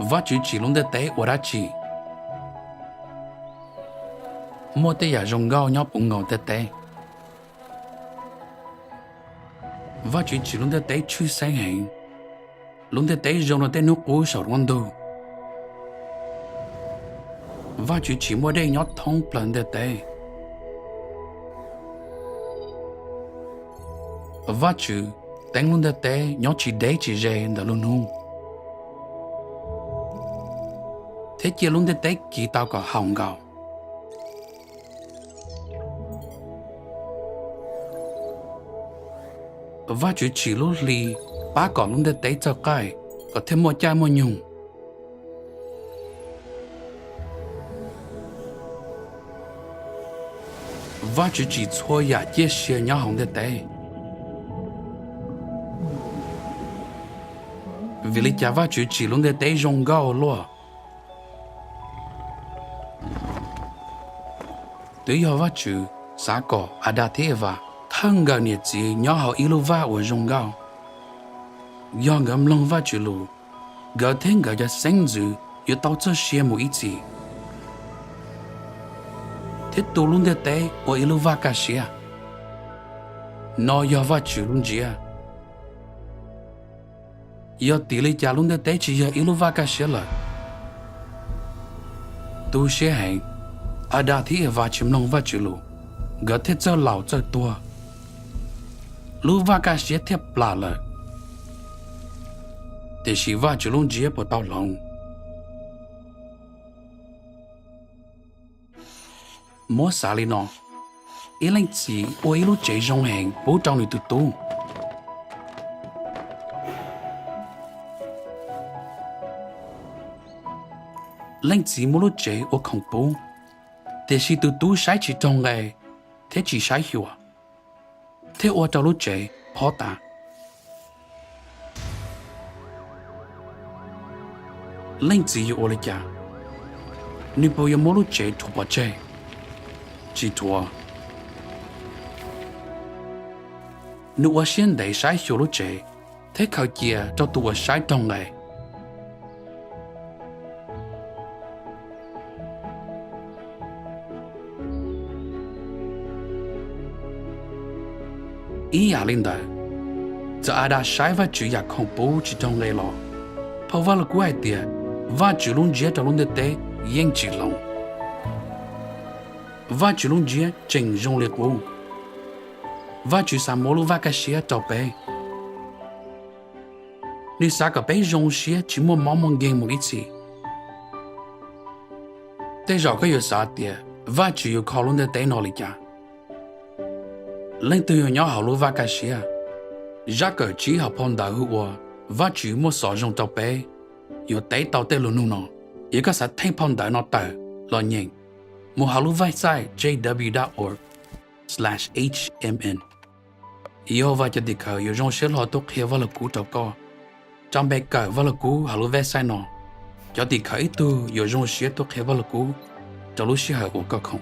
Vajtswv tsim lub ntiaj teb ua dab tsi? Muaj tej yam zoo nkauj nyob puv nkaus ntiaj teb. Vajtswv tsim lub ntiaj teb tshwj xeeb heev. Lub ntiaj teb zoo li tej hnub qub saum nruab ntug. Vajtswv tsim muaj dej nyob thoob plaws ntiaj teb. Vajtswv teeb lub ntiaj teb nyob tsis deb tsis ze ntawm lub hnub, thiab cia lub ntiaj teb kis tau kom haum nkaus. Vajtswv tsim lub hli pab kom lub ntiaj teb txawj qaij, kom thiaj muaj caij muaj nyoog. Vajtswv tsim txhua yam ciaj sia nyob hauv ntiaj teb. Vim li cas Vajtswv tsim lub ntiaj teb zoo nkauj luaj? Twb yog Vajtswv xav kom Adas thiab Evas thawj nkawm niam txiv nyob hauv ib lub vaj uas zoo nkauj. Yog nkawd mloog Vajtswv lus, nkawd thiab nkawd cov xeeb ntxwv yuav tau txoj sia mus ib txhis, thiab tu lub ntiaj teb ua ib lub vaj kaj siab. No yog Vajtswv lub ntsiab. Yog tim li cas lub ntiaj teb tsis yog ib lub vaj kaj siab lawm? Tu siab heev, Adas thiab Evas tsis mloog Vajtswv lus, nkawd thiaj txawj laus txawj tuag. Lub vaj kaj siab thiaj plam lawm. Tiam sis Vajtswv lub ntsiab puas tau hloov? Muab xav li no: ib leej txiv ua ib lub tsev zoo heev pub rau nws tus tub. Leej txiv muab lub tsev ua khoom pub, tiam sis tus tub saib tsis raug nqe thiab tsis saib xyuas, thiaj ua rau lub tsev phob tas. Leej txiv yuav ua li cas? Nws puas yuav muab lub tsev rhuav pov tseg? Tsis rhuav. Nws ua siab ntev saib xyuas lub tsev thiab khaws cia rau tus uas saib raug nqe. Ib yam li ntawd, txawm Adas saib Vajtswv yam khoom pub tsis raug nqe los, phau Vajluskub hais tias Vajtswv lub ntsiab rau lub ntiaj teb yeej tsis hloov. Vajtswv lub ntsiab tseem zoo li qub. Vajtswv xav muab lub vaj kaj siab rau peb. Nws xav kom peb zoo siab tsis muaj mob muaj nkeeg mus ib txhis. Tej zaum koj yuav xav tias Vajtswv yuav kho lub ntiaj teb no li cas? Leej twg yuav nyob hauv lub vaj kaj siab? Zaj kawm tsib hauv phau ntawv hu ua Vajtswv muaj xov zoo rau peb yuav teb tau tej lus nug no. Yog koj xav theej phau ntawv no tawm los nyeem, mus hauv lub website J W dot org slash H M N. Yehauvas cov tim khawv yuav zoo siab hlo tuaj qhia Vajluskub rau koj. Tso npe kawm Vajluskub hauv lub website no. Cov tim khawv ib tug yuav zoo siab tuaj qhia Vajluskub rau lub sij hawm uas koj khoom.